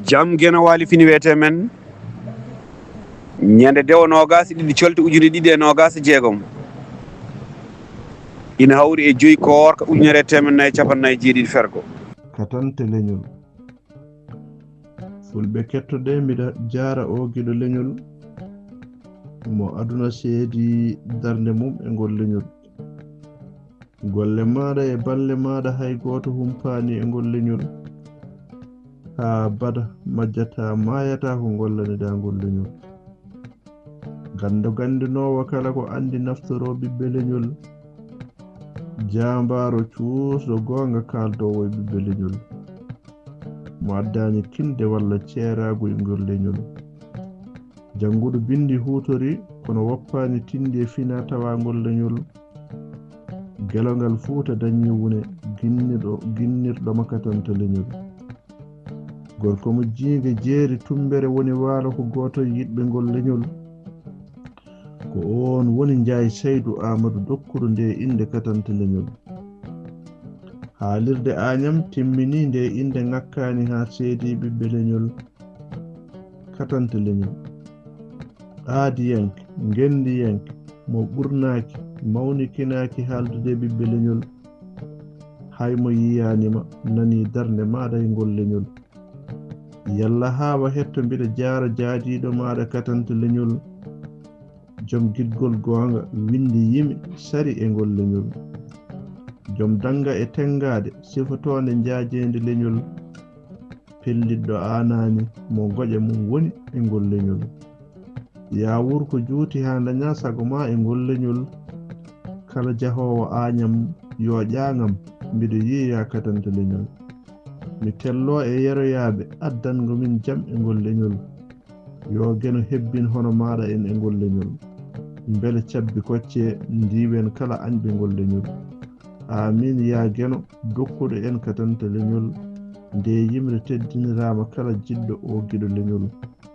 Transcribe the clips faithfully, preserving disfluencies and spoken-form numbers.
Jam Geno Waali Fini wiyetee men, ñande dewo noogaas e ɗiɗi colte ujunere ɗiɗi e noogaas e jeegom, ina hawri e joyi koorka ujunere e teemedde nayi e capanɗe nayi e jeeɗiɗi fergo. Katante leñol. Fulɓe kettodee, mbiɗa jaara oo giɗo leñol, mo aduna seedi darnde mum e ngol leñol. Golle maaɗa e balle maaɗa hay gooto humpaani e ngol leñol. Haa bada majjata maayata ko ngollaniɗaa ngol leñol. Ganndo ganndinoowo kala ko anndi naftoroo ɓiɓɓe leñol. Jaambaaro cuusɗo goonga kaaldoowo e ɓiɓɓe leñol. Mo addaani kinde walla ceeraagu e ngol leñol. Jannguɗo binndi huutori kono woppaani tinndi e fina tawa ngol leñol. Gelongal Fuuta dañi wune ginnirɗo, ginnirɗo ma katante leñol. Gorko mo jiinge jeeri tummbere woni waalo ko gooto e yiɗɓe ngol leñol. Ko oon woni Njaay Saydu Aamadu dokkuɗo nde innde katante leñol. Haalirde Aañam timminii nde innde ŋakkaani haa seedi ɓiɓɓe leñol. Katante leñol. Aadiyanke, ngenndiyanke, mo ɓurnaaki, mawnikinaaki haaldude ɓiɓɓe leñol. Hay mo yiyaani ma, nanii darnde maaɗa e ngol leñol. Yalla haawa hetto mbiɗa jaara jaadiiɗo maaɗa katante leñol. Jom giɗgol goonga winndi yimi sari e ngol leñol. Jom dannga e tenngaade sifotoonde njaajeende leñol. Pellitɗo aanaani mo ngoƴa mum woni e ngol leñol. Yaa wuur ko juuti haa ndañaa sago ma e ngol leñol. Kala jahoowo Aañam yo ƴaaŋam, mbiɗo yiya katante leñol. Mi telloo e yeroyaaɓe addango min jam e ngol leñol. Yo Geno hebbin hono maaɗa en e ngol leñol. Mbele cabbi kocce ndiwen kala añɓe ngol leñol. Aamiin yaa Geno dokkuɗo en katante leñol. Nde yimre teddiniraama kala jiɗɗo oo giɗo leñol.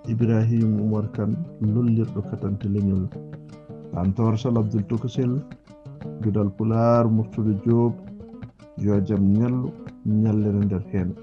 Ibrahim Umar Kan lollirɗo katante leñol. Antoor Sal Abdul Tokosel, Duɗal Pulaar Murtuɗo Joob, yo jam ñallu, ñallere nder heen.